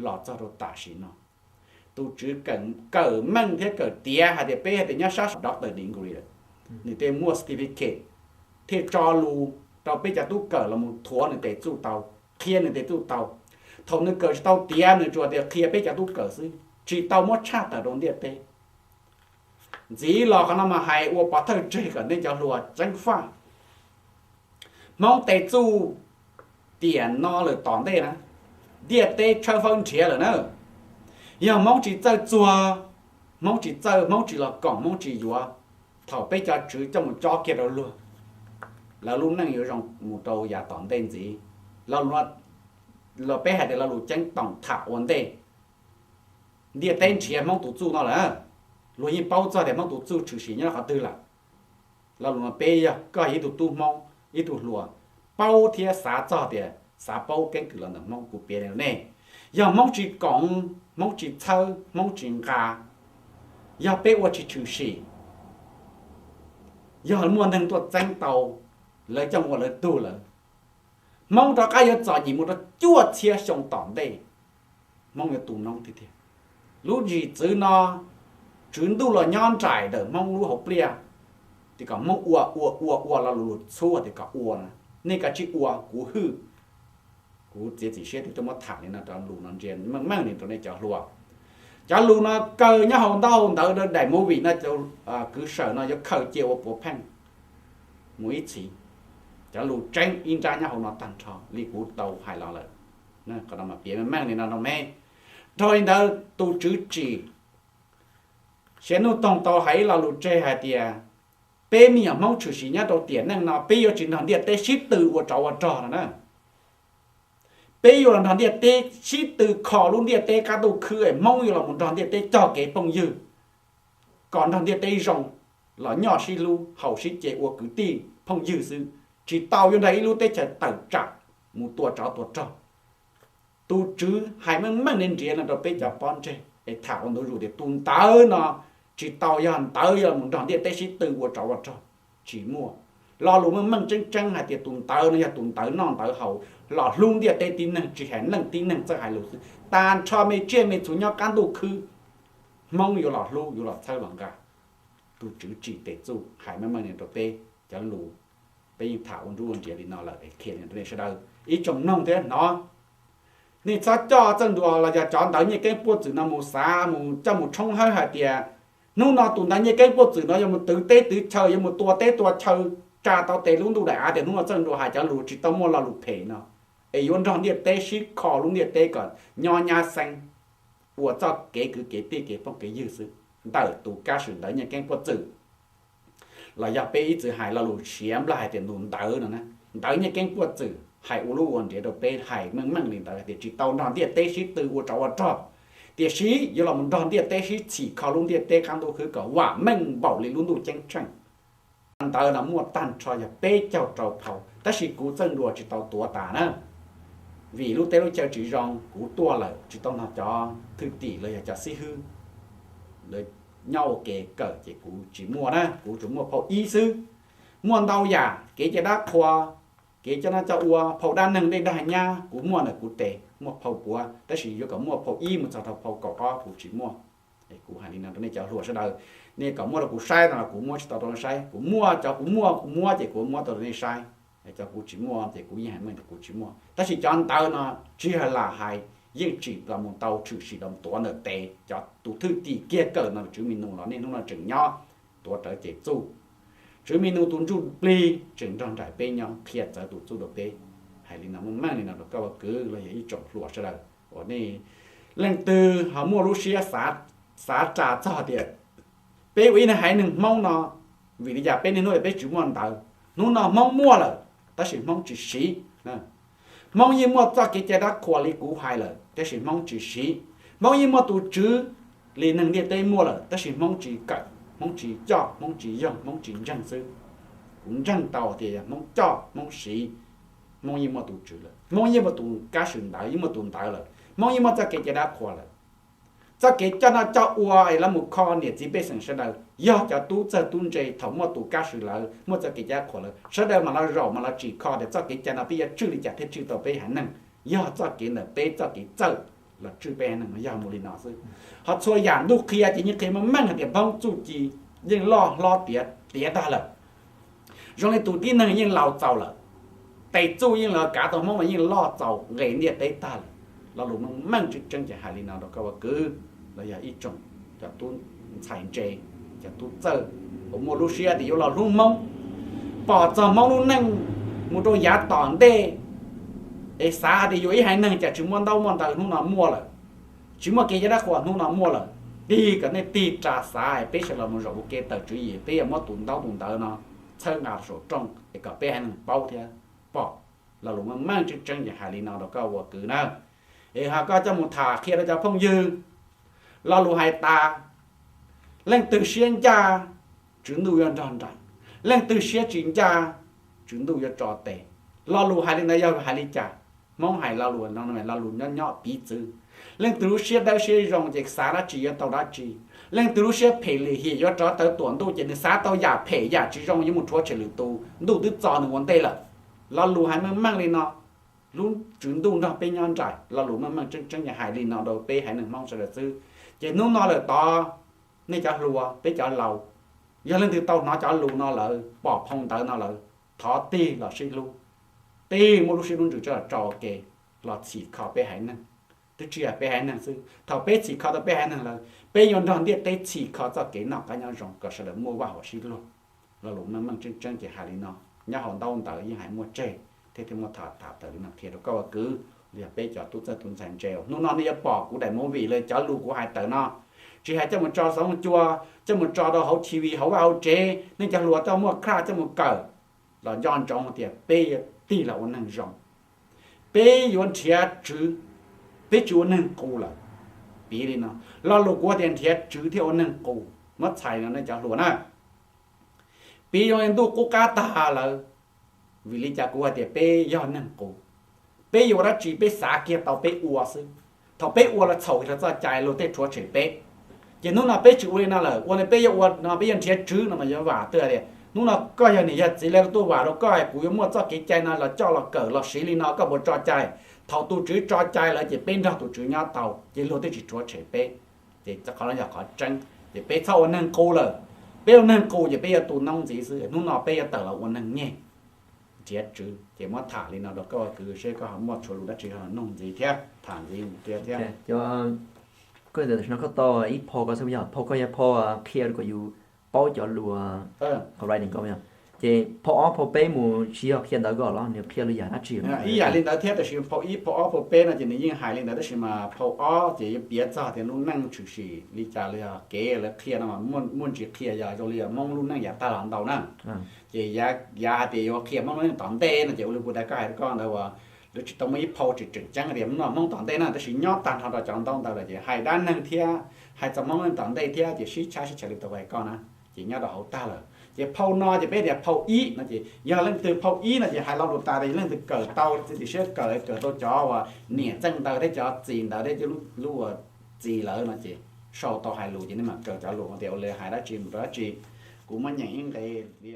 los txog rau tam sim no. Tus tswv kawm meej thiab kawm tiav hais tias peb hais tias nyob sab doctor degree lawm, nws thiaj muaj certificate, thiaj tso lus rau peb cov tub kawm los mus thuav nws tes txuj tau, qhia nws tes txuj tau. Thaum nws kawm tsis tau tiav nws tsuas tias qhia peb cov tub kawm xwb, tsis tau muab tshaj tawm rau ntiaj teb. Ntxiv los qhov no mas hais ua pov thawj tseg kom nej cov hluas ceev faj. Hmoob tes txuj tiam no lawm tom ntej na, ntiaj teb tshawb fawb nrhiav lawm na. Yog Hmoob tsis txawj txuag, Hmoob tsis txawj, Hmoob tsis los koom, Hmoob tsis yuav, thaum peb cov tswv coj mus cob kiag rau luag, lawv lub neej yuav zoo mus rau yav tom ntej ntxiv. Los peb hais tias lo lus ceeb toom tham ua ntej, ntiaj teb nrhiav Hmoob tus txuj no lawm, luag yeej paub txog tias Hmoob tus txuj tshwm sim nyob qhov twg lawm. Lo lus no peb yog koj yog ib tug tub Hmoob, ib tug hluas, paub thiab xav txog tias xav paub keeb kwm los ntawm Hmoob, kuv piav li nej. Yog Hmoob tsis koom, Hmoob tsis txhawb, Hmoob tsis nqa, yog peb ua tsis tshwm sim, yog muaj neeg tuaj txeeb tau, lawv coj mus ua lawv tug lawm, Hmoob rov qab yuav txom nyem mus rau cuaj txhiab xyoo tom ntej, Hmoob yuav tu noob tiag tiag. Lub zim txwv no, tswv ntuj los nyob nraim ntawm Hmoob lub hauv pliaj, tias kom Hmoob ua ua ua ua lo lus txhub tias kom ua na, nej kav tsij ua kuv hwj. Kuv txiav txim siab tias tuaj muab tham li no rau lus no ntsia meej meej li rau nej cov hluas. Cov lus no kaw nyob hauv ntaub hau ntawv daim movie no, cov kwv sawm no yuav khaws cia ua puav pheej mus ib txhis. Cov lus tseeb ib nrab nyob hauv no tag nrho li kuv tau hais los lawm. Qhov no mas piav meej meej li no rau me. Dhau li ntawd tus tswv tsim, Xiav Nuj Toog tau hais ib lo lus tseg hais tias peb me nyuam Hmoob tshwm sim nyob rau tiam neej no peb yuav tsis nrog ntiaj teb sib tw ua tsov ua rog no na. Peb yuav los nrog ntiaj teb sib tw kho lub ntiaj teb qab ntuj khwb, Hmoob yuav los mus nrog ntiaj teb cog kev phooj ywg, kom nrog ntiaj teb zoo, los nyob sib hlub haus sib ce ua kwv tij phooj ywg xwb, tsis tau yuav nrog ib lub teb chaws tawm tsam mus tua tsov tua rog. Tus tswv hais meej meej li nrhiav no rau peb cov pob ntseg es tham ua ntu zus tias tus ntawd no tsis tau, yog ntawd yuav los nrog ntiaj teb sib tw ua tsov ua rog. Tsis muaj. Lo lus meej meej tseeb tseeb hais tias tus ntawd no yog tus ntawd noj ntawd haus, los hlub ntiaj teb tib neeg, tsis hais leej tib neeg, txawj hais lus xwb. Tag nrho me tsiaj me txhu nyob qab ntuj khwb, Hmoob yuav los hlub, yuav los txhawb los nqa. Tus tswv tsim tes txuj hais meej meej li rau peb cov lus, peb yeej tham ua nruab ua nriav li no lawm es qhia li no rau nej sawv daws ib tsoom mloog thiab hnov. Nej txhob coj Txawj Nruas los yog cov ntawv Nyiaj Keeb Puaj Txwm no mus xav mus coj mus tshoob hawb hais tias hnub no tus ntawv Nyiaj Keeb Puaj Txwm no yuav mus twv teb twv chaw, yuav mus tua teb tua chaw, tsa tau tes lub ntuj daim av tias hnub no Txawj Nruas hais cov lus tsis tau muaj lo lus phem no, es yuav nrog ntiaj teb sib kho lub ntiaj teb kom nyob nyab xeeb, ua txoj kev kwv kev tij kev phooj kev ywg xwb. Ntawm tus kab swm ntawv Nyiaj Keeb Puaj Txwm los yog peb ib txwm hais lo lus siav nplog hais tias tus ntawv no, ntawv Nyiaj Keeb Puaj Txwm hais ua lub ua nriav rau peb, hais meej meej li ntawd hais tias tsis tau nrog ntiaj teb sib tw ua tsov ua rog, tiam sis yuav los nrog ntiaj teb sib txhim kho lub ntiaj teb qab ntuj khwb kom vam meej npaum li lub ntuj ceeb tsheej. Ntawv no muaj tag nrho yog peb caug rau phau, tab sis kuv Txawj Nruas tsis tau tuav tas na, vim lub teb lub chaw tsis zoo kuv tuaj lawm tsis tau nrog cov thwj tim los yog cov xib hwb lawv nyob ua ke kawm ces kuv tsis muaj na, kuv tsuas muaj phau ib xwb. Muaj ntau yam kev cai dab qhua, kev coj noj coj ua, phau dab neeg dej dag nyab kuv muaj ntawm kuv tes muaj phau puav, tab sis yuav kom muaj phau ib mus txog rau phau kaum ob kuv tsis muaj. Kuv hais li no rau nej cov hluas sawv daws, nej kom muab rau kuv saib no los kuv muab tsis tau rau nej saib, kuv muaj cov kuv muaj kuv muab ces kuv muab tau rau nej saib. Cov kuv tsis muaj ces kuv yeej hais meej tias kuv tsis muaj, tab sis cov ntawv no tsis yog lam hais, yeej tsim los mus tau tshwm sim los tuav ntawm tes cov tus thwj tim kiag kawm no Tswv Mi Nus los niaj hnub no tseem nyob tuav rawv ces txuj. Tswv Mi Nus tus ntsuj plig tseem nrog nraim peb nyob qhia txawv tus txuj rau peb. Hais li no meej meej li no rau koj ua kwv los yog ib tsoom hluas sawv daws uas nej leej twg ho muaj lub siab xav ras txog tias peb ua ib neeg haiv neeg Hmoob no, vim li cas peb niaj hnub peb tsis muaj ntawv? Hnub no Hmoob muaj lawm tab sis Hmoob tsis siv. Hmoob yeej muaj txoj kev cai dab qhuas li kuv hais lawm tab sis Hmoob tsis siv. Hmoob yeej muaj tus tswv li neeg ntiaj teb muaj lawm tab sis Hmoob tsis kawm, Hmoob tsis coj, Hmoob tsis yoog, Hmoob tsis ntseeg xwb. Kuv ntseeg tau tias yog Hmoob coj, Hmoob siv, Hmoob yeej muaj tus tswv lawm, Hmoob yeej muaj tus kab swm ntawv, yeej muaj tus ntawv lawm, Hmoob yeej muaj txoj kev cai dab qhuas lawm. Txoj kev coj noj coj ua es lawv mus kho niam txiv pej xeem sawv daws, yog cov tub txawg tub ntse thaum muaj tus kab swm lawv, muaj txoj kev cai dab qhuas lawv, sawv daws mam los zaum mam los tsim kho tias txoj kev cai no peb yuav tswj li cas thiaj tswj tau peb haiv neeg, yog txoj kev ntawm peb txoj kev txawj. los tswj peb haiv neeg no yog mus li no xwb. Ho txhua yam ntuj qhia ces yeej qhia meej meej hais tias Hmoob txuj ci yeej loj hlob tiav tiav tag lawm. Zoo li tus tib neeg yeej laus txaus lawm, tes txuj yeej los kav tau Hmoob los yeej loj txaus nqes ntiaj teb tag lawm. Lo lus meej meej tseeb tseeb ces hais li no rau koj ua kwv los yog ib tsoom cov tub ntxhais ntse, cov tub txawj uas muaj lub siab tias yuav los hlub Hmoob, pom txog Hmoob lub neej mus rau yav tom ntej, es xav hais tias yuav ib haiv neeg cas tsis muaj ntaub muaj ntawv hnub no muaj lawm, tsis muaj kev cai dab qhuas hnub no muaj lawm. Tig kom nej tig ras xav, peb sawv los mus zaum ua ke tawm tswv yim, peb yuav muab tus ntaub tus ntawv no txhawb nqa saum rooj es kom peb haiv neeg paub thiab pom. Lo lus meej meej tseeb tseeb ces hais li no rau koj ua kwv na. Es ho koj coj mus tham qhia rau cov phooj ywg. Lo lus hais tas, leej twg siab ncaj, Tswv Ntuj yuav nrog nraim, leej twg siab tsis ncaj, Tswv Ntuj yuav tso tes. Lo lus hais li ntawd yog hais li cas? Hmoob hais lo lus no, lo lus nyob nyob piv txwv. Leej twg lub siab dawb siab zoo ces xav dab tsi yuav tau dab tsi. Leej twg lub siab phem lim hiam yuav rov tawv tuam ntuj ces nws xav tau yam phem yam tsis zoo yuav mus rhuav tshem lwm tus, ntuj twb txo nws ua ntej lawm. Lo lus hais meej meej li no, lub Tswv Ntuj nrog peb nyob nraim. Lo lus meej meej tseeb tseeb ces hais li no rau peb haiv neeg Hmoob sawv daws xwb. Ces hnub no lawm tod, nej cov hluas, peb cov laus, yog leej twg tau hnov cov lus no lawm, pom phau ntawv no lawm, thov tig los sib hlub, tig muab lub siab lub ntsws tso los tso ua ke, los txhim kho peb haiv neeg. Twb tsis yog peb haiv neeg xwb, thaum peb txhim kho tau peb haiv neeg lawm, peb yuav nrog ntiaj teb txhim kho txoj kev noj qab nyob zoo kom sawv daws muaj vaj huam sib luag. Lo lus meej meej tseeb tseeb ces hais li no, nyob hauv ntaub ntawv yeej hais muaj tseg, thiab thiaj muaj tham tham tawm li no qhia rau koj ua kwv, los yog peb cov tub txawj tub ntxhais ntse. Hnub no nej yuav pom kuv daim movie los cov lus kuv hais tawm no, tsis hais coj mus tso xov tooj cua, coj mus tso rau hauv T V hauv vaj hauv tsev, nej cov hluas coj muaj kha coj mus kawm, los nco ntsoov tias peb yuav tig los ua neeg zoo, peb yuav nrhiav tswv, peb tsis ua neeg qus lawm. Piv li no, lo lus kuv tias nrhiav tswv thiab ua neeg qus, muab txhais no nej cov hluas na, piv zoo li ntuj qub qab tag lawm, vim li cas kuv hais tias peb yog neeg qus? Peb yuav ua dab tsi peb xav kiag tau peb ua xwb, thaum peb ua los txhaum kiag rau txoj cai luag tej rhuav tshem peb. Ces hnub no peb tsis ua li no lawm, ua li peb yuav ua no peb yuav nrhiav tswv no mas yuav vam twg tias hnub no koj yog niam yog txiv lawv tuaj vam rau koj, kuv yuav muaj txoj kev cai no los coj los kawm los siv li no koj puas tso cai? Thaum tus tswv tso cai lawm ces peb nrog tus tswv nyob tau ces luag twb tsis rhuav tshem peb. Ces qhov no yog qhov tseeb, ces peb txhob ua neeg qus lawm. Peb ua neeg qus ces peb yuav tu noob ntxiv xwb. Hnub no peb yuav tawm los ua neeg nyeg, nrhiav tswv. Ces muab tham li no rau koj ua kwv seb koj ho muaj tshuav lus dab tsi ho nug ntxiv thiab tham ntxiv thiab. Koj tam sim no koj tau ib phau, koj xav yog phau koj yog phau qhia kom yus paub cov lus, qhov writing koj yog. Ces phau ob phau peb mus tsis yog qhia ntawv koj los nws qhia lus yam dab tsi? Ib yam li ntawd thiab, tab sis phau ib phau ob phau peb no ces nws yeej hais li ntawd, tab sis mas phau ob ces yuav piav txog tias lub neej tshwm sim li cas los yog kev lawv qhia no mas muaj ntsis qhia yog zoo li yog Hmoob lub neej yav tag los ntau na. Ces yav hais tias yuav qhia Hmoob lub neej tom ntej no ces ua li kuv tias koj hais rau koj ntawd uas lawv tsis tau muaj ib phau tseem tseem ceeb tias Hmoob tom ntej na, tab sis nyob tag nrho rau cov ntaub ntawv lawm ces hais dab neeg thiab hais txog Hmoob lub neej tom ntej thiab ces sib tshab sib tshawv li tau hais koj na. Ces nyob rau hauv tag lawm ces phau no ces peb tias phau ib no ces yog leej twg, phau ib no ces hais lo lus tas tias leej twg kawm tau, txiav txim siab kawm, kawm tau cov uas niam txeej ntawd thiab cov txiv ntawd thiab lub uas txiv lawm no ces sau tau hais lus ces nej mam kawm cov lus tias ua li hais dab tsi mus rau dab tsi. Kuv muab nyeem ib nqe li